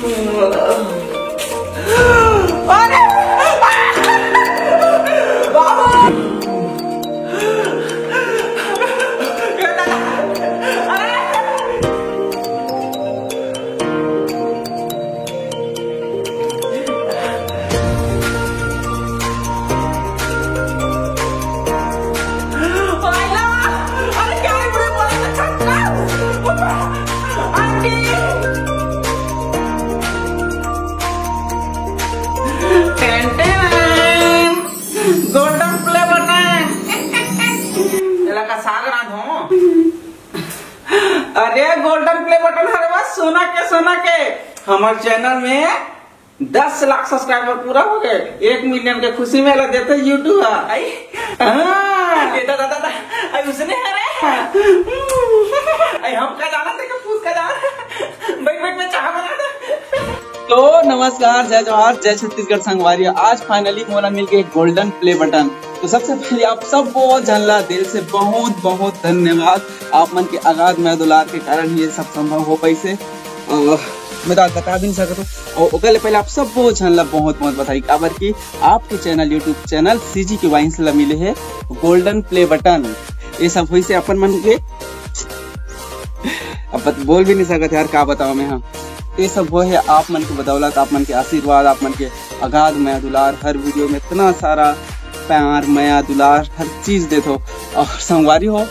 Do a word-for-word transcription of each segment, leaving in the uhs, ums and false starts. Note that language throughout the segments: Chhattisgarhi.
अरे बाबा, अरे Golden play button। एला का साग रांध हो? अरे, golden play button हरे बस सोना के, सोना के। हमर channel में दस लाख subscriber पूरा हो गए। एक million के खुशी में एला देथे YouTube ह। आई? हाँ। ये दादा, दादा, आई उसने हरे। आई हम का जाना थे, पूछ का जाना। बैठ, बैठ, मैं चाह बना दे। तो नमस्कार, जय जोहार, जय छत्तीसगढ़ संगवारी। आज finally मोला मिल गए golden play button। तो सबसे पहले आप सब वो झन ला दिल से बहुत बहुत धन्यवाद। आप मन के अगाध मया दुलार के कारण ही ये सब संभव हो पाइसे। और मैं तो आज बता भी नहीं सकता हूँ। और ओकर ले पहले आप सब वो झन ला बहुत बहुत बधाई, काबर कि आपके channel, YouTube channel CG के Vines ला मिले है golden play button। ये सब होइसे अपन मन के अब बत-, बोल भी नहीं सकत यार, का बताओ मैं। हाँ, ये सब वो है आप मन के बदौलत, आप मन के आशीर्वाद, आप मन के अगाध मया दुलार। हर video में इतना सारा प्यार, मया, दुलार, हर चीज देथो। और संगवारी हो,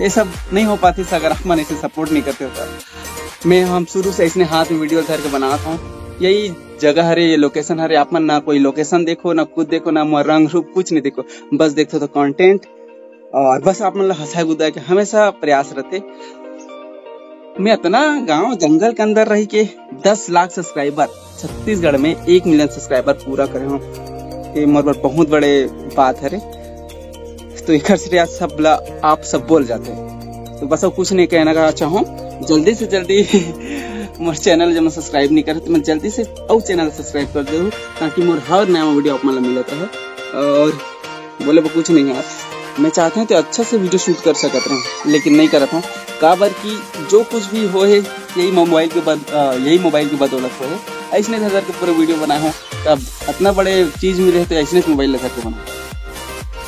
ये सब नहीं हो पाती अगर आप मन ऐसे support नहीं करते हो तो। मैं, हम शुरू से इसने हाथ में video धर के बनात हूँ। यही जगह हरे, ये location हरे। आप मन ना कोई location देखो, ना खुद देखो, ना मोर रंग रूप, कुछ नहीं देखो, बस देखो तो content। और बस आप मन ला हंसाए गुदाए के हमेशा प्रयास रहते। मैं इतना गांव जंगल के अंदर रह के दस लाख subscriber, छत्तीसगढ़ में एक million subscriber पूरा करे हूँ, ये मोर बर बहुत बड़े बात हरे। तो एकर से आप सब ला, आप सब बोल जाते। तो बस अब कुछ नहीं कहना का चाहूँ, जल्दी से जल्दी मोर channel जब subscribe नहीं करे तो मैं जल्दी से और channel subscribe कर दे, ताकि मोर हर नया video आप मन ला मिलत रहे। और बोले वो कुछ नहीं यार, मैं चाहते हैं तो अच्छा से video shoot कर सकत रहे, लेकिन नहीं करत हूँ, काबर कि जो कुछ भी हो है यही मोबाइल के बद-, अ, यही मोबाइल की बदौलत हो है। ऐसने धर के पूरे video बनाए हूँ, तब इतना बड़े चीज मिले तो ऐसने मोबाइल धर के बना,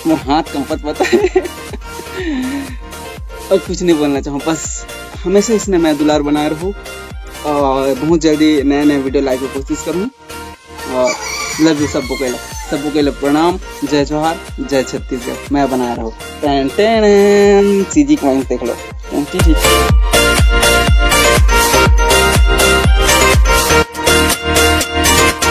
मोर हाथ कंपत पता है। और कुछ नहीं बोलना चाहूँ, बस हमेशा इसने मैं दुलार बनाए रहूँ और बहुत जल्दी नए नए video लाए के कोशिश करूँ। और love you सबको के, सबको के लिए प्रणाम, जय जोहार, जय छत्तीसगढ़। मैं बना रहा हूँ टेन टेन सीजी क्वाइन देख लो। Ten ten.